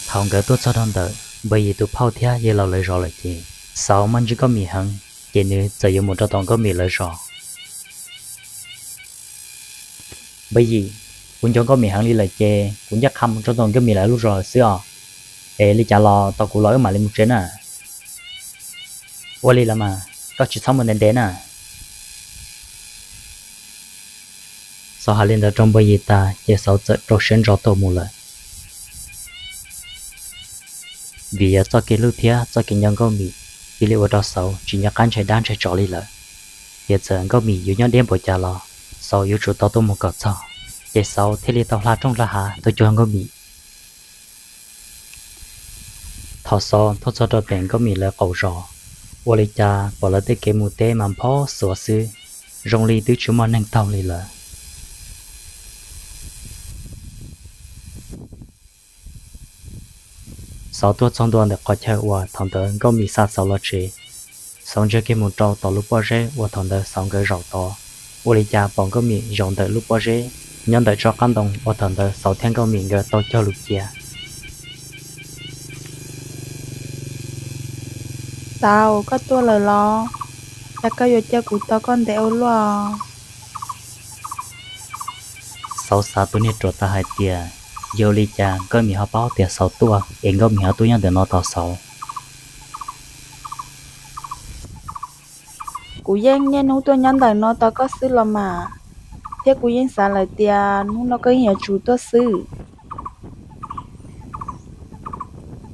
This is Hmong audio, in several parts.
Thaum nkawd tuaj txog rau ntawm Npawg Yim tus phauj thiab yawg laus lawv zos lawm ces Xauv muaj ntsej Nkauj Mim heev, ces nws txawm yuav mus rau tom Nkauj Mim lawv zos. Npawg Yim, kuv nco Nkauj Mim heev li lawm ces kuv ncaj qha mus rau tom Nkauj Mim lawv lub zos lawm xwb os. Es li cas los tos kuv los wb mam li mus tsev na. Ua li los mas, koj tsis txhob mus ntev ntev na. Xauv hais li ntawd rau Npawg Yim tas ces Xauv txawm rau siab ntso tuaj mus lawm. Vim yog txoj kev hlub thiab txoj kev nco Nkauj Mim cia li ua rau Xauv tsis nco qab ntshai dab ntshai tsov li lawm. Ces txawm Nkauj Mim yuav nyob deb npaum cas los Xauv yuav tsum tau tuaj mus kom txog, ces Xauv thiaj li tau hla rooj hla hav tuaj cuag Nkauj Mim. Thaum Xauv tuaj txog rau pem Nkauj Mim lawv qaum zos, ua li cas pom lawv tej kev mus teb mas nphob xuav xwb, zoo li twb tsis muaj neeg taug li lawm. Xauv tuaj txog ntua ntawm qhov chaw uas thaum ntawd Nkauj Mim xa Xauv los tsev. Xauv ntsia kiag mus rau tom lub pob zeb uas thaum ntawd Xauv nkawd zaum tod, ua li cas pom Nkauj Mim zaum ntawm lub pob zeb nyob ntawm tsob qab ntoo uas thaum ntawd Xauv thiab Nkauj Mim nkawd tau cog lus cia. Xauv, koj tuaj lawm los? Cas koj yuav cia kuv tos koj ntev ua luaj? Xauv xav tus niag ruam tas hais tias, yog li cas Nkauj Mim ho paub tias Xauv tuaj es Nkauj Mim ho tuaj nyob ntawm no tos Xauv? Kuv yeej niaj hnub tuaj nyob ntawm no tos koj xwb los mas, thiab kuv yeej xav lawm tias hnub no koj yeej yuav tsum tuaj xwb.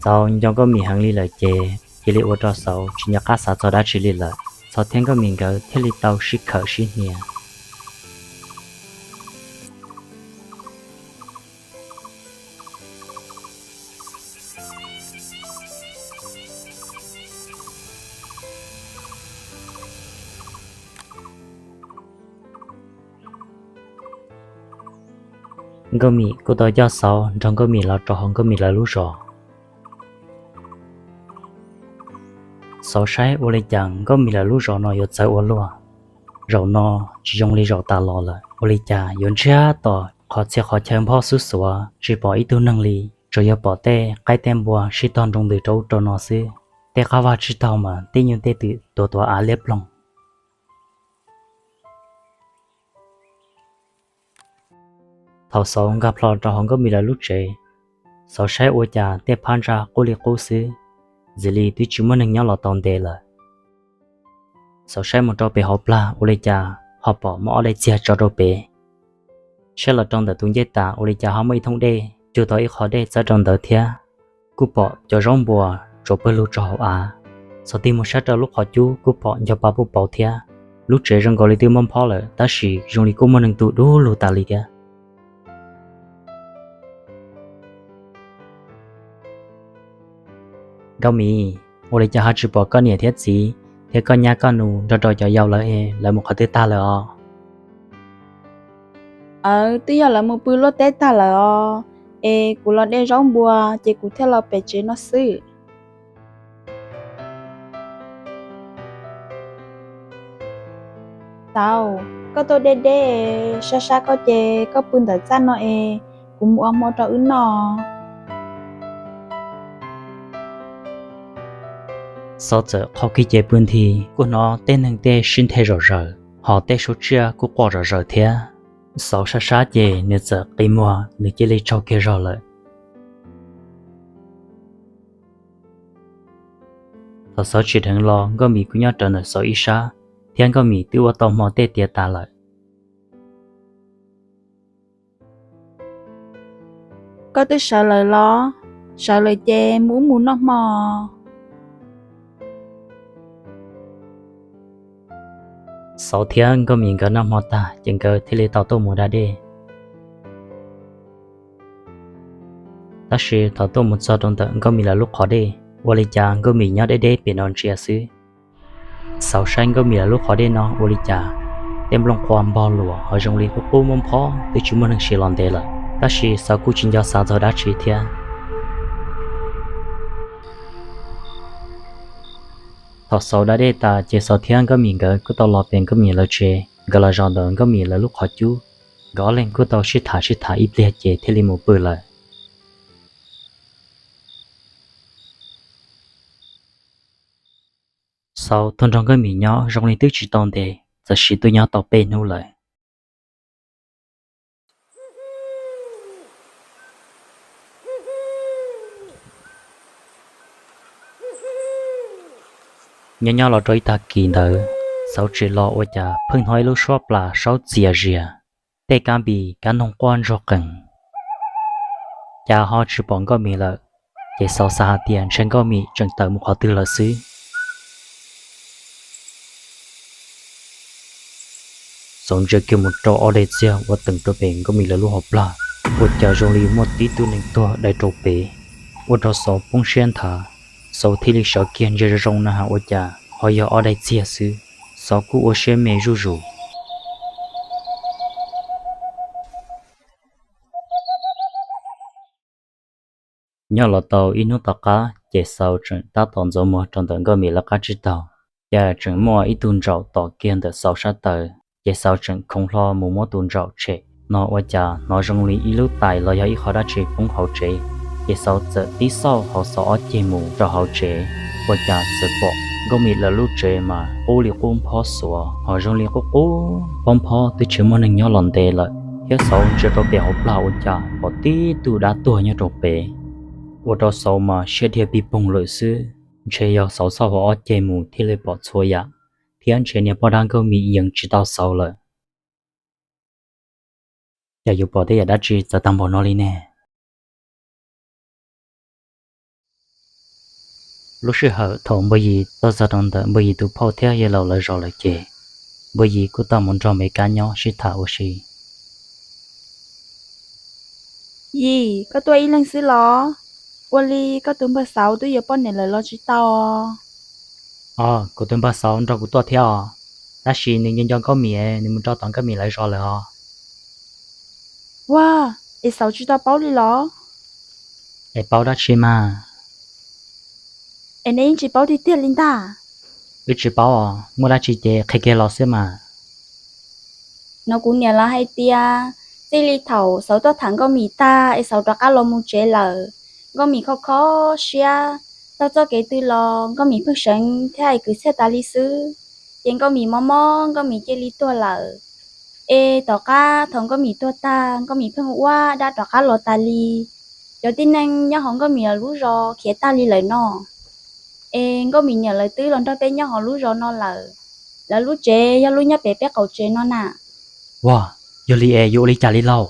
Xauv nco Nkauj Mim heev li lawm ces cia li ua rau Xauv tsis nco qab xav txog dab tsi li lawm. Xauv thiab Nkauj Mim nkawd thiaj li tau sib khawm sib hnia. Nkauj Mim kuj tau coj Xauv nrog Nkauj Mim los rau hauv Nkauj Mim lawv lub zos. Xauv saib ua li cas Nkauj Mim lawv lub zos no yuav txawv ua luaj. Zaum no tsis zoo li zaum tas los lawm, ua li cas yuav ntsiag to, qhov txhia qhov chaw nphob xub xuav tsis pom ib tug neeg li, tsuas yog pom tej qaib tej npua sib tog nroo ntws rau ub rau no xwb. Tej qab vaj tsib taug mas tej nyuj tej twm tuav tuav av liab ploog. Thaum Xauv nkag plho rau hauv Nkauj Mim lawv lub tsev, Xauv saib ua cas tej phab ntsa qub li qub xwb, ntxim li twb tsis muaj neeg nyob los tau ntev lawm. Xauv saib mus rau pem hauv plag ua li cas ho pom muaj ob daim txiag tso rau pem. Saib los rau ntawm tus ncej tas ua li cas ho muaj ib thoob dej cug tau ib qho dej txawb rau ntawd thiab. Kuj pom cov zaub npua tsuas pawg lug rau hauv av. Xauv tig mus saib rau lub qhov cub kuj pom nco pa puj pauv thiab. Lub tsev zoo nkaus li twb mob nphob lawm tab sis zoo li kuj muaj neeg tu dub lug tas li thiab. Nkauj Mim, ua li cas ho tsis pom koj niam thiab txiv thiab koj nyab koj nus nrog rau cov yau lawv es lawv mus qhov twg tag lawm os? Aw, twb yog lawv mus pw luaj teb tag lawm os, es kuv los de zaub npua ces kuv thiaj los pem tsev no xwb. Tau, koj tuaj deb deb, sab sab koj ces koj pw ntawm txaj no es kuv mus ua hmo rau wb noj. Xauv txawm qhau kiag ces pw nthi, kuj hnov tej neeg tej sib nthe zom zaws, hos tej suab tsiaj kuj quaj zom zaws thiab. Xauv sab sab ces nws txawm qi muag, nws cia li tsaug kiag zog lawm. Thaum Xauv tsim dheev los Nkauj Mim kuj nyob rawv ntawm Xauv ib sab, thiab Nkauj Mim twb ua tau hmo tej tiav tas lawm. Koj twb sawv lawm los? Sawv lawm ces mus wb mus noj hmo. Xauv thiab Nkauj Mim nkawd noj hmo tag ces nkawd thiaj li tau tuaj mus da dej. Tab sis thaum tuaj mus txog rau ntawm Nkauj Mim lawv lub qhov dej, ua li cas Nkauj Mim nyob deb deb pem no ntsia xwb. Xauv saib Nkauj Mim lawv lub qhov dej no ua li cas tej nplooj qhuav npog luas ho zoo li qub qub mob nphob twb tsis muaj neeg siv los ntev lawm, tab sis Xauv kuj tsis nco xav txog dab tsi thiab. Thaum Xauv da dej tas ces Xauv thiab Nkauj Mim nkawd kuj tau los pem Nkauj Mim lawv tsev, nkawd los zaum ntawm Nkauj Mim lawv lub qhov cub. Nkawd ob leeg kuj tau sib tham sib tham ib pliag ces thiaj li mus pw lawm. Xaus tuaj nrog Nkauj Mim nyob zoo li twb tsis tau ntev, txawm siv tuaj nyob tau peb hnub lawm. Nyob nyob los rau ib tag kis ntawd, Xaus tsim los ua cas pheej hnov ib lub suab plas saub txias zias, tej kab npis kab noog quaj ntsuag qees. Cas ho tsis pom Nkauj Mim lawm, ces Xaus xav hais tias ntshe Nkauj Mim tseem tawm mus qhov twg lawm xwb. Xaus ntsia kiag mus rau ob daim txiag uas teem rau pem Nkauj Mim lawv lub hauv plag, ua cas zoo li muaj tib tug neeg tuag dai rau pem. Ua rau Xaus poob siab nthav, Xaus thiaj li sawv kiag ntsia zoo zoo na has ua cas ho yog ob daim txiag xwb. Xaus kuj ua siab me zuj zus. Nyob los tau ib hnub tom qab ces Xaus tseem tab tom ntxuav muag rau ntawm Nkauj Mim lawv qab tsib taug, cas tseem muaj ib tug ntsaum tom kiag ntawm Xaus sab taw. Ces Xaus tseem khoov hlo mus muab tus ntsaum tshem no ua cas hnov zoo li ib lub tais los yog ib qho dab tsi poob hauv tsev. Ces Xaus txawm tib xauj hauv Xaus ob ceg mus rau hauv tsev, ua cas txawm pom Nkauj Mim lawv lub tsev mas qub li qub nphob xuav, ho zoo li qub qub nphob nphob twb tsis muaj neeg nyob los ntev lawm, thiab Xaus ntsia rau pem hauv plag ua cas pom tib tug dab tuag nyob rau pem. Ua rau Xaus mas siab dhia pig poog lawm xwb, ntshe yog Xaus xauj hauv ob ceg mus thiaj li pom txhua yam, thiab ntshe niag poj dab Nkauj Mim yees tsis tau Xaus lawm. Cas yuav pom tej yam dab tsi txawv tag npaum no li ne? Lub sij hawm thaum Npawg Yim tuaj txog rau ntawm Npawg Yim tus phauj thiab yawg laus lawv zos lawm ces Npawg Yim kuj tau mus nrog Npawg Kab nyob sib tham ua si. Yim, koj tuaj ib leeg xwb los? Ua li koj tus npawg Xauv twb yuav poj niam lawm los tsis tau? Os, kuv tus npawg Xauv nrog kuv tuaj thiab os, tab sis nws nco nco Nkauj Mim, nws mus rau tom Nkauj Mim lawv zos lawm os. Ua, es Xauv tsis tau paub li los? Es paub dab tsi mas? Es neb yeej tsis paub tiag tiag li ntag? Wb tsis paub os, muaj dab tsi ces qhia kiag los xwb mas. No kuv niam lawv hais tias, txij li thaum Xauv tuaj tham Nkauj Mim tag es Xauv rov qab los mus tsev lawm, Nkauj Mim kho kho siab, taug txoj kev twg los Nkauj Mim pheej seev thiab hais kwv txhiaj tas li xwb. Ces Nkauj Mim mob mob Nkauj Mim cia li tuag lawm. Es tom qab thaum Nkauj Mim tuag tag Nkauj Mim pheej ua dab rov qab los tas li. Cov tib neeg nyob hauv Nkauj Mim lawv lub zos khiav tag li lawm no. Es Nkauj Mim niam lawv twb los nrog peb nyob hauv lub zos no lawm. Lawv lub tsev yog lub nyob pem peb qaum tsev no na. Ua, yog li es yuav ua li cas li lauj?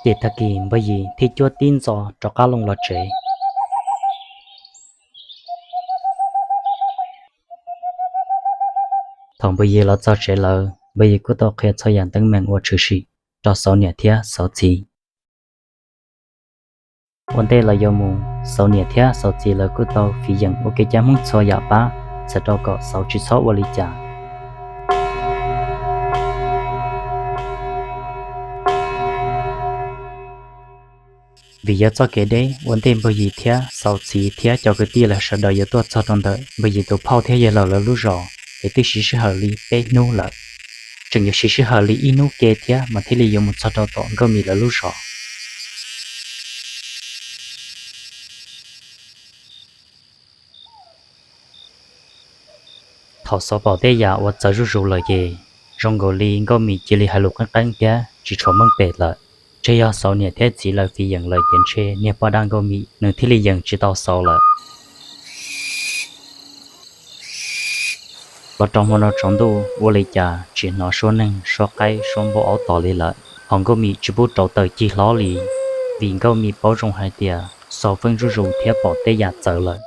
Ces tag kis Npawg Yim thiaj cuab tib ntxov rov qab loo los tsev. Thaum Npawg Yim los txog tsev lawm, Npawg Yim kuj tau qhia txhua yam teeb meem uas tshwm sim rau Xauv niam thiab Xauv txiv. Ua ntej los yuav mus, Xauv niam thiab Xauv txiv lawv kuj tau fiv yeem ua kev cai Hmoob txhua yam pab, txhawm rau kom Xauv tsis txhob ua li cas. Vim yog txoj kev deb, ua ntej Npawg Yim thiab Xauv txiv thiab cov kwv tij lawv sawv daws yuav tuaj txog rau ntawm Npawg Yim tus phauj thiab yawg laus lawv lub zos, es twb siv sij hawm li peb hnub lawm. Tseem yuav siv sij hawm li ib hnub ke thiab mas thiaj li yuav mus txog rau tom Nkauj Mim lawv lub zos. Thaum Xauv pom tej yam uas txawv zuj zus lawm ces zoo nkaus li Nkauj Mim cia li hais lus qeeb qeeb thiab tsis tshua meej pem lawm. Ntshe yog Xauv niam thiab txiv lawv fiv yeem lawm ces ntshe niag poj dab Nkauj Mim nws thiaj li yees tsis tau Xauv lawm. Los rau hmo no tsaus ntuj ua li cas tsis hnov suab neeg suab qaib suab npua aub tom li lawm, ho Nkauj Mim tsis pub rauv taws cig hlob li, vim Nkauj Mim paub zoo hais tias Xauv feeb zuj zus thiab pom tej yam txawv lawm.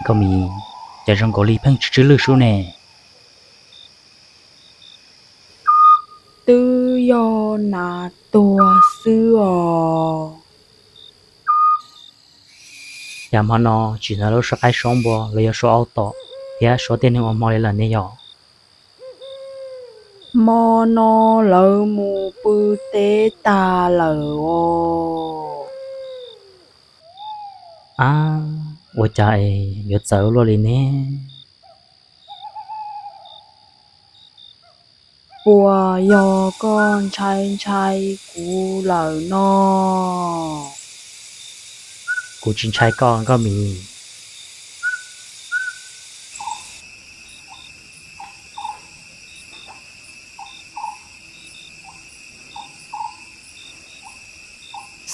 Nkauj Mim, cas zoo nkaus li pheej tsw tsw lwj sub ne? Twb yog nas tuag xwb os. Cas hmo no tsis hnov lub suab qaib suab npua los yog suab aub tom thiab suab tej neeg ua hmo li lawm ne yog? Hmo no lawv mus pw teb tag lawm os. Ab, ua cas es yuav txawv luaj li ne? Puas yog koj ntshai ntshai kuv lawm no? Kuv tsis ntshai koj Nkauj Mim.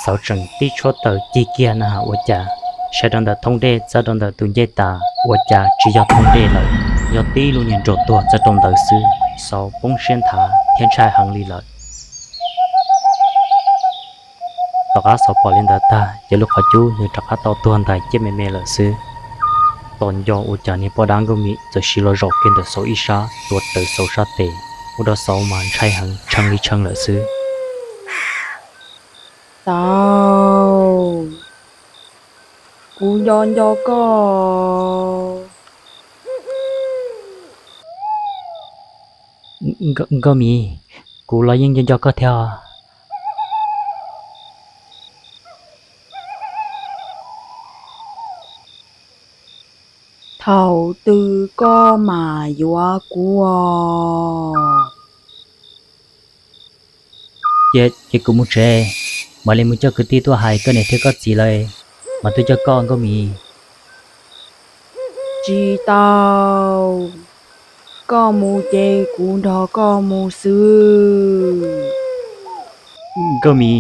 Xauv tseem tib tshuab taws cig kiag na, ua cas saib rau ntawm thoob dej txawb rau ntawm tus ncej tas, ua cas tsis yog thoob dej lawm, yog tib lub niag nruas tuag txawb rau ntawd xwb. Xauv poob siab nthav thiab ntshai heev li lawm. Tom qab Xauv pom li ntawd tag ces lub qhov cub nws rov qab tau tuag ntais ciaj me me lawm xwb. Tos nco ua cas niag poj dab Nkauj Mim txawm siv los zaum kiag ntawm Xauv ib sab tuav rawv Xauv sab tes, ua rau Xauv mas ntshai heev tshee li tshee lawm xwb. Tau, kuv nco nco koj. Nkauj Mim, kuv los yeej nco nco koj thiab os. Thaum twg koj mam yuav kuv os? Ces kuv mus tsev, mam li mus coj kwv tij tuaj hais koj niam thiab koj txiv lawm, mam tuaj coj koj Nkauj Mim. Tsis tau, koj mus ces kuv nrog koj mus xwb. Nkauj Mim,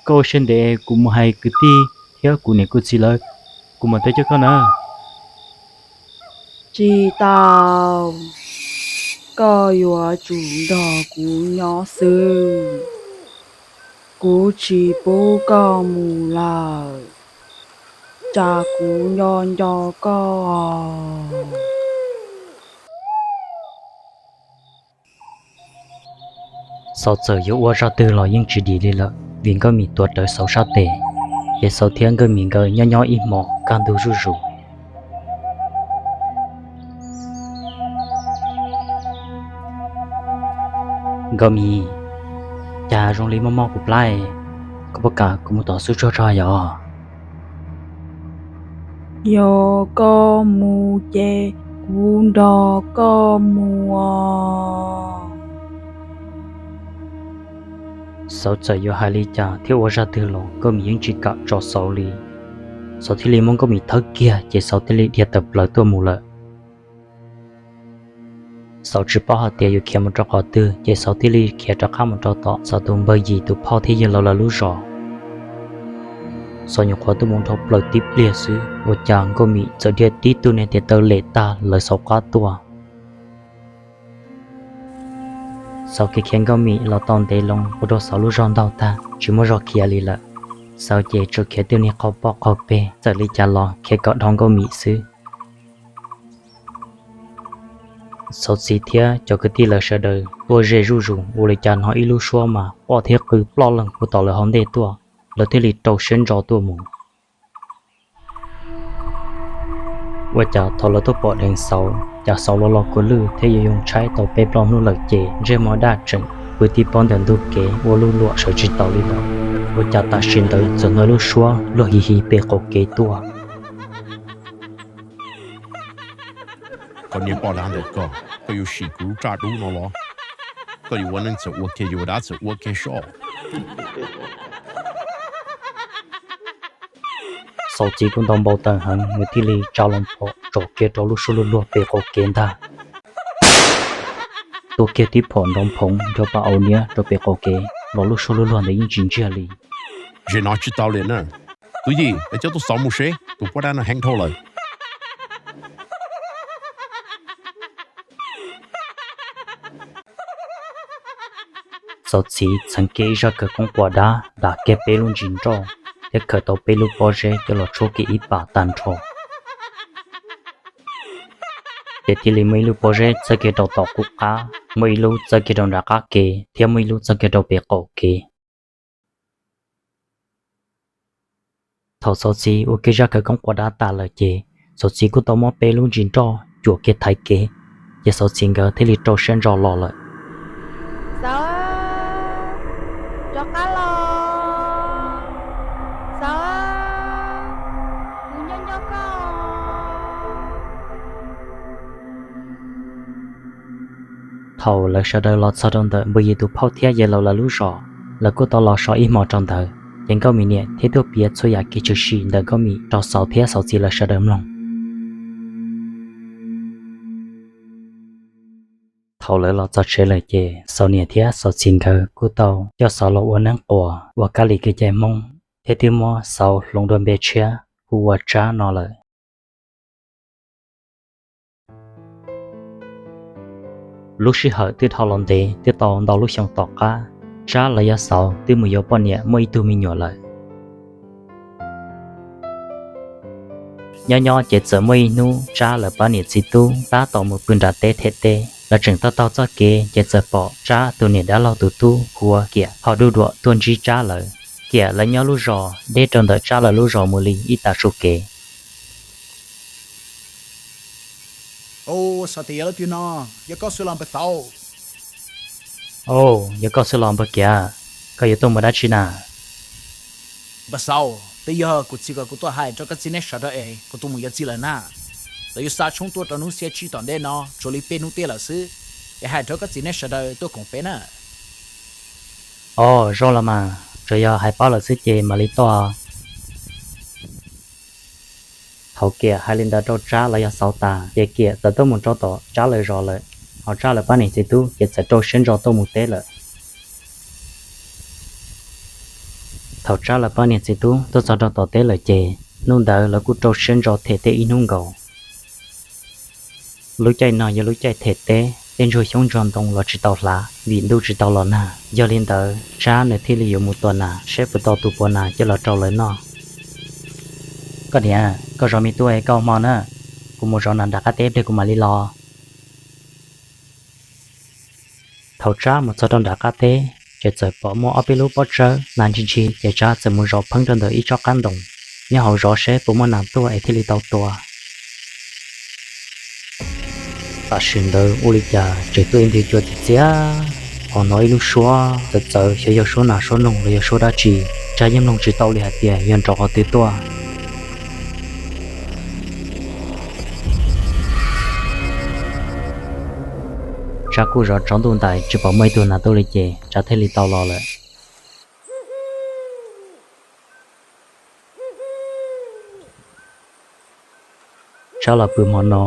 koj ua siab ntev, kuv mus hais kwv tij thiab kuv niam kuv txiv lawv, kuv mam tuaj coj koj na. Tsis tau, koj yuav tsum nrog kuv nyob xwb, kuv tsis pub koj mus lawm, tsam kuv nco nco koj. Xauv txawm yuav ua zaj twg los yeej tsis dim li lawm, vim Nkauj Mim tuav rawv Xauv sab tes, ces Xauv thiab Nkauj Mim nkawd nyob nyob ib hmos kaj ntug zuj zus. Nkauj Mim, cas zoo li mob mob kuv plab, koj puas kam kuv mus tom xub tsuag tso yom? Yog koj mus ces kuv nrog koj mus. Xauv txawm yuav hais li cas thiab ua zaj twg los Nkauj Mim yeej tsis kam tso Xauv li. Xauv thiaj li muab Nkauj Mim thawb kiag ces Xauv thiaj li dhia tawm plaws tuaj mus lawm. Xauv tsis paub hais tias yuav khiav mus rau qhov twg ces Xauv thiaj li khiav rov qab mus rau tom Xauv tus npawg Yim tus phauj thiab yawg laus lawv lub zos. Xauv nyuam qhuav tuaj mus dhau plaws tib pliag xwb ua cas Nkauj Mim txawm dhia tib tug niag tes taw lem tag lawv Xauv qab tuaj. Xauv khiav khiav Nkauj Mim los tau ntev loo ua rau Xauv lub zog ntaug tag tsis muaj zog khiav li lawm. Xauv ces tsuas khiav tug niag qaug poj qaug peg, txawm li cas los khiav kom dhau Nkauj Mim xwb. Xauv txiv thiab cov kwv tij lawv sawv daws tuaj ze zuj zus, ua li cas hnov ib lub suab mas poj thiab qw ploj leeg puag tom lawv hauv ntej tuaj, lawv thiaj li rau siab ntso tuaj mus. Ua cas thaum lawv tuaj pom dheev Xauv, cas Xauv los los kua lwj thiab yuav yoo tshaib tau peb plaub hnub lawm ces ntsej muag daj tseem pw tib pob ntawm ntug kev ua luj luam sawv tsis taus li lawm. Ua cas tam sim ntawd txawm hnov lub suab luag hi hi pem qaum kev tuaj. Koj niag poj dab ntawm koj, koj yuav sim kuv lub tsaj dub no los? Koj yuav ua neej txawm ua kiag, yuav ua dab txawm ua kiag soj. Xauv txiv kuj ntau npau taws heev, nws thiaj li tsa loo phom tsom kiag rau lub suab luag luag pem qaum kev ntag. Tua kiag tib phom nrov phoov nrov pas au niab rau pem qaum kev los lub suab luag luag ntawd yeej tsis ntsiag li. Zem no tsis tau li na. Tus Yim, peb coj tub Xauv mus seb, tus poj dab no heev dhau lawm. Xauv txiv txheev kiag ib zaj kawg koob quas dab, dam kiag peb lub ntsis nroj, thiab khaws tau peb lub pob zeb coj los tshuab kiag ib pas tag nrho. Ces thiaj li muaj ib lub pob zeb txawb kiag rau tom qub qab, muaj ib lub txawb kiag rau nram qab kev, thiab muaj ib lub txawb kiag rau pem qaum kev. Thaum Xauv txiv ua kiag zaj kawg koob quas dab tas lawm ces Xauv txiv kuj tau muab peb lub ntsis nroj cuam kiag thaiv kev, ces Xauv txiv nkawd thiaj li rau siab ntso los lawm. Xauv, rov qab los. Xauv, kuv Thaum lawv sawv daws los txog rau ntawm Npus Yis tus phauj thiab Yawg Laus lawv lub zos, lawv kuj tau los so ib hmos rau ntawd, ces Nkauj Mim niam thiaj tuaj piav txhua yam kev tshwm sim ntawm Nkauj Mim rau Xauv thiab Xauv txiv lawv sawv daws mloog. Thaum lawv los txog tsev lawm ces Xauv niam thiab Xauv txiv nkawd kuj tau coj Xauv los ua neeb quas ua kab lis kev cai Hmoob, thiab twb muab Xauv hloov dua npe tshiab hu ua Tsab no lawm. Lub sij hawm twb dhau los ntev twb tau ntau lub xyoo tom qab, Tsab los yog Xauv twb mus yuav poj niam muaj ib tug me nyuam lawm. Nyob nyob ces txawm muaj ib hnub Tsab lawv pab niam txiv tub tab tom mus pw nram teb them teb, lawv tseem taug taug txoj kev ces txawm pom Tsab tus niam dab laug tus tub hu ua Kiam ho duj duam tuaj ntsib Tsab lawv. Kiam lawv nyob lub zos deb rau ntawm Tsab lawv lub zos mus li ib tag su kev. Xav tias yog leej twg no, yog koj xwb los npawg Xauv? Au, yog koj xwb los npawg Kiam, koj yuav tuaj mus dab tsi na? Npawg Xauv, twb yog kuv txiv kom kuv tuaj hais rau koj txiv neb sawv daws es kuv tus mus yuav txiv lawm na. Lawv yuav xa tshoob tuaj rau hnub xiab tsib tom ntej no, tsuas li peb hnub teb lawm xwb, es hais rau koj txiv neb sawv daws tuaj koom peb na. Au, zoo los mas, tsuas yog hais paub lawm xwb ces mam li tuaj. Thaum Kiam hais li ntawd rau Tsab los yog Xauv tas ces Kiam txawm tuaj mus rau tom Tsab lawv zos lawm, ho Tsab lawv pab niam txiv tub ces txawm rau siab ntso tuaj mus teb lawm. Thaum Tsab lawv pab niam txiv tub tuaj txog rau tom teb lawm ces hnub ntawd lawv kuj rau siab ntso them teb ib hnub nkaus. Lub caij no yog lub caij them teb, tej ntsuag xyoob ntsuag ntoo los tsis tau hlav vim ntuj tsis tau los nag. Yog li ntawd Tsab nws thiaj li yuav mus tua nas saib puas tau tus puav nas coj los rau lawv noj. Koj niam, koj zov me tub es koj hmo na, kuv mus zov nas nram qab teb ib pliag kuv mam li los. Thaum Tsab mus txog rau nram qab teb ces txawm pom muaj ob peb lub pob tsawb nas ntshis ntshis, ces Tsab txawm mus zov pheeb rau ntawm ib tsob qab ntoo, nyob hauv zov seb puas muaj nas tuaj es thiaj li tau tua. Tam sim ntawd ua li cas tseem tuaj ib nthwv cua txiv txiab, ho hnov ib lub suab txawv txawv, xyov yog suab nas suab noog los yog suab dab tsi. Tsab yeej mloog tsis tau li hais tias yog nrov qhov twg tuaj. Tsab kuj zov tsaus ntuj ntais tsis pom muaj ib tug nas tuaj li ces Tsab thiaj li tau los lawm. Tsab los pw hmo no,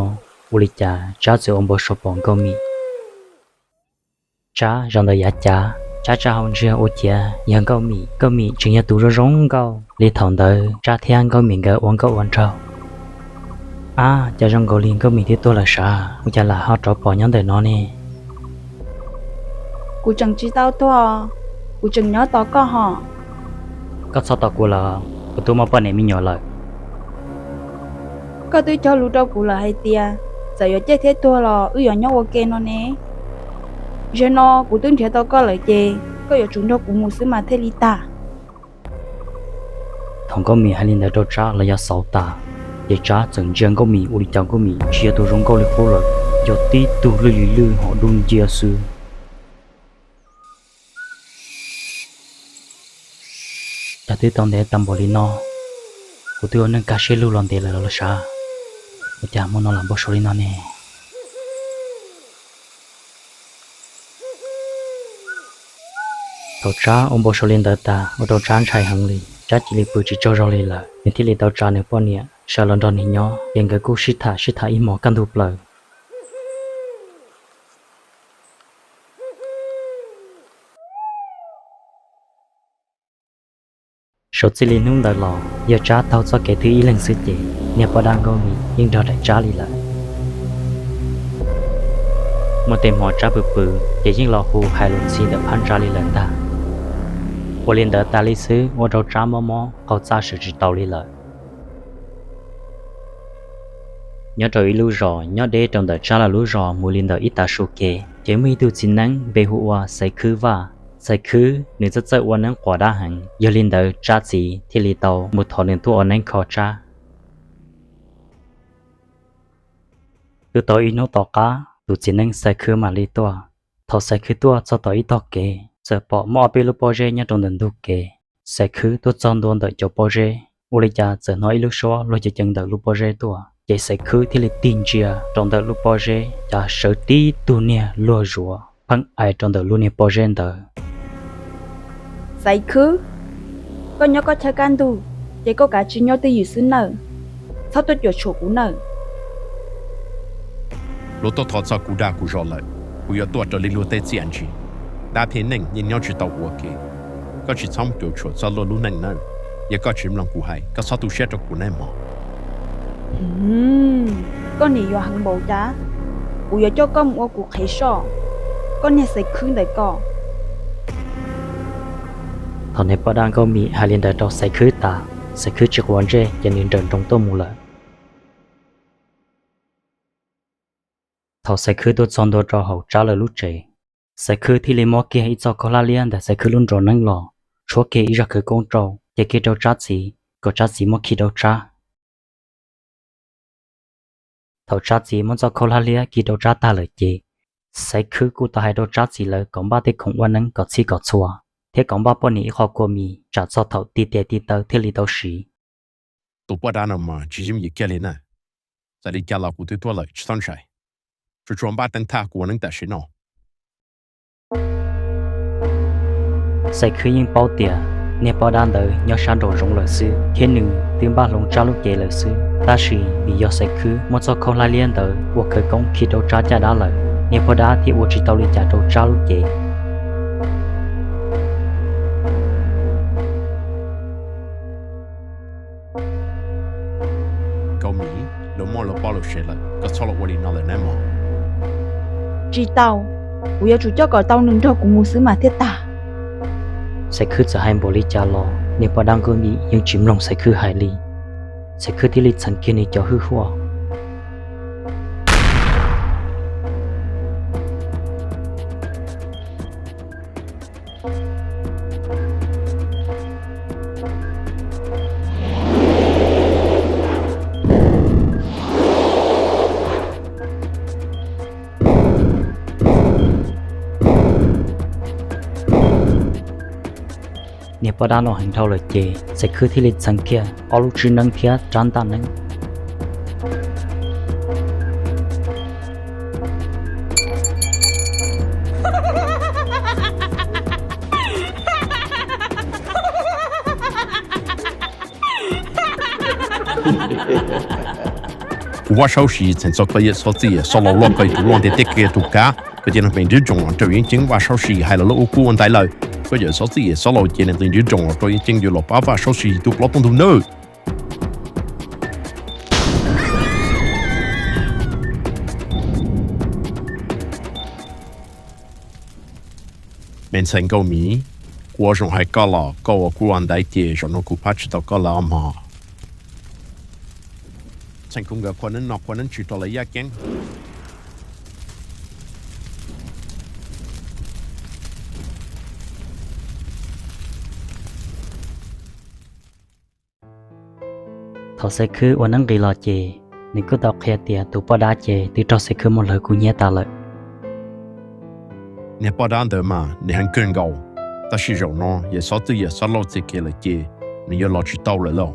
ua li cas Tsab txawm ua npau suav pom Nkauj Mim. Tsab zaum ntawd yav cav, Tsab tsa hau ntsia ua ciav yog Nkauj Mim. Nkauj Mim tseem yog tus zoo zoo nkauj li thaum ntawd Tsab thiab Nkauj Mim nkawd ua nkauj ua nraug. Ab, cas zoo nkaus li Nkauj Mim twb tuag lawm sav, ua cas lam ho rov pom nyob ntawm no ne? Kuv tseem tsis tau tuag, kuv tseem nyob tos koj hos. Koj txhob tos kuv lawm, kuv twb muaj poj niam me nyuam lawm. Koj twb cog lus rau kuv lawm hais tias txawm yuav ciaj thiab tuag los wb yuav nyob ua ke no ne. Zaum no kuv twb nrhiav tau koj lawm ces koj yuav tsum nrog kuv mus xwb mas thiaj li tag. Thaum Nkauj Mim hais li ntawd rau Tsab los yog xauv tas, ces Tsab txawm ntsia Nkauj Mim ua li cas Nkauj Mim tsis yog tus zoo nkauj li qub lawm, yog tib tug lwj li lwj hom dub ncia xwb. Cas twb tau ntev tag npaum li no, kuv twb ua neej kaj siab lug los ntev lawm los sav, ua cas hmo no lam npau suav li no ne? Thaum Tsab ua npau suav li ntawd tas ua rau Tsab ntshai heev li, Tsab cia li pw tsis tsaug zog li lawm, nws thiaj li tau tsa nws poj niam sawv los nrog nws nyob, ces nkawd kuj sib tham sib tham ib hmos kaj ntug plaws. Suav txij li hnub ntawd los yog Tsab taug txoj kev thwj ib leeg xwb ces niag poj dab Nkauj Mim yeej nrog daim Tsab li lawm. Muaj tej hmo Tsab pw pw ces yeej los hu hais lus ntxhi ntawm phab ntsa li lawm ntag. Ua li ntawd tas li xwb ua rau Tsab mob mob qaug txaj sawv tsis tau li lawm. Nyob rau ib lub zos nyob deb rau ntawm Tsab lawv lub zos mus li ntawm ib tav su kev, ces muaj ib tug txiv neeb npe hu ua Xaiv Khwb Vaj. Xaiv Khwb nws txawj txawj ua neeb quas dab heev, yog li ntawd Tsab txiv thiaj li tau mus thov nws tuaj ua neeb kho Tsab. Twb tau ib hnub tom qab tus txiv neeb Xaiv Khwb mam li tuaj. Thaum Xaiv Khwb tuaj txog tom ib tog kev, txawm pom muaj ob peb lub pob zeb nyob rau ntawm ntug kev. Xaiv Khwb tuaj txog ntua ntawm cov pob zeb, ua li cas txawm hnov ib lub suab luag ceev ceev ntawm lub pob zeb tuaj, ces Xaiv Khwb thiaj li tig ntsia rau ntawm lub pob zeb, cas sawv tib tug niag luag zuav. pheej hais rau ntawm lub niag pob zeb ntawd. Xaiv Khwb, koj nyob koj chaw kaj ntug, ces koj kav tsij nyob twj ywm xwb nawb, txhob tuaj cuam tshuam kuv nawb. Luag tuaj thov txog kuv dag kuv zog lawm, kuv yuav tuaj raws li luag tej txiaj ntsig. Dab thiab neeg yeej nyob tsis tau ua ke. Koj tsis txhob mus cuam tshuam txog luag lub neej nawb. Yog koj tsis mloog kuv hais, koj txhob tu siab rau kuv nawb mog. Koj nim yuav heev npaum cas? Kuv yuav coj koj mus ua kuv qhev soj, koj niag Xaiv Khwb ntawm koj. Thaum niag poj dab Nkauj Mim hais li ntawd rau Xaiv Khwb tas, Xaiv Khwb tsis quav ntsej ces nws nrawm nroos tuaj mus lawm. Thaum Xaiv Khwb tuaj txog ntua rau hauv Tsab lawv lub tsev, Xaiv Khwb thiaj li muab kiag ib txoj khaub hlab liab ntawm Xaiv Khwb lub nrog neeb los, tshuab kiag ib zaj khawv koob rau, ces kiag rau Tsab txiv kom Tsab txiv muab khi rau Tsab. Thaum Tsab txiv muab txoj khaub hlab liab khi rau Tsab tag lawm ces, Xaiv Khwb kuj tau hais rau Tsab txiv lawv kom npaj tej khoom ua neeb kom txhij kom txhua, thiab kom npaj poj niam ib qho kua mis tsam txog thaum ti tes ti taw thiaj li tau siv. Tus poj dab no mas tsis yooj yim kiag li na, txawm li cas los kuv twb tuaj lawm tsis txhob ntshai. Tsuas tsuas npaj teeb thaj kuv ua neeb tam sim no. Xaiv Khwb yeej paub tias niag poj dab ntawd nyob sab nraum zoov lawm xwb thiab nws twb npaj hloov Tsab lub cev lawm xwb, tab sis vim yog Xaiv Khwb muab txoj khaub hlab liab ntawd ua khawv koob khi rau Tsab caj dab lawm, niag poj dab thiaj ua tsis tau li cas rau Tsab lub cev. Nkauj Mim, luag muaj luag poj luag sev lawm, koj txhob los ua li no lawm nawb mog. Tsis tau, kuv yuav tsum coj kom tau nws nrog kuv mus xwb mas thiaj tag. Xaiv Khwb txawm hais npaum li cas los niag poj dab Nkauj Mim yeej tsis mloog Xaiv Khwb hais li. Xaiv Khwb thiaj li txheev kiag nws cov hwj huam. Niag poj dab no heev dhau lawm ces Xaiv Khwb thiaj li txheev kiag ob lub tswb neeb thiab rab ntaj neeb. Kuv Vaj Saub Sis txheem txog koj yawm Xob Txwj Yam Xob Laus loj kawg tus loj ntiaj teb kiag tus kav, koj cia li nqis ntswb roos los rau Yeeb Ceeb. Vaj Saub Sis hais los lub ub kub ua ntaiv lawm, koj yawm Xob Txwj Yam Xob Laus cia li nqis ntswb roos los rau Yeeb Ceeb yuav los pab Vaj Saub Sis tus plaub tooj ntug nawb. Me ntxhais Nkauj Mim, kuv ua zoo hais koj los koj ua kub ua ntaiv ces zaum no kuv pab tsis tau koj lawm os mog. Txheem kuv nkawd qhua neeb no qhua neeb tswv rau lawv yaj ceeb. Thaum Xaiv Khwb ua neeb nqis los ces nws kuj tau qhia tias tus poj dab ces twb raug Xaiv Khwb muab hlawv kub hnyiab tas lawm. Niag poj dab ntawd mas nws heev kawg nkaus, tab sis zaum no yawm Xob Txwj Yam Xob Laus txia kiag lawm ces nws yuav los tsis tau lawm lauj.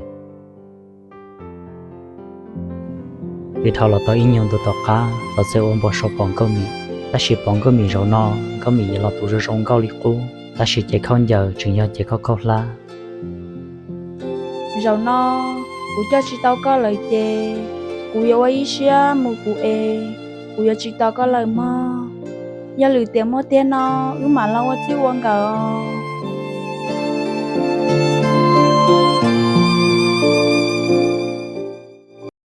Twb dhau los tau ib nyuag ntu tom qab los txawm ua npau suav pom Nkauj Mim, tab sis pom Nkauj Mim zaum no Nkauj Mim yuav los tus zoo zoo nkauj li qub, tab sis cev khaub ncaws tseem yog cev khaub khaub hlab. Zaum no kuv coj tsis tau koj lawm ces kuv yuav ua ib siab mus kuv es, kuv yuav tsis tos koj lawm mog. Yog lwm tiam muaj tiag no wb mam los ua txij ua nkawm os.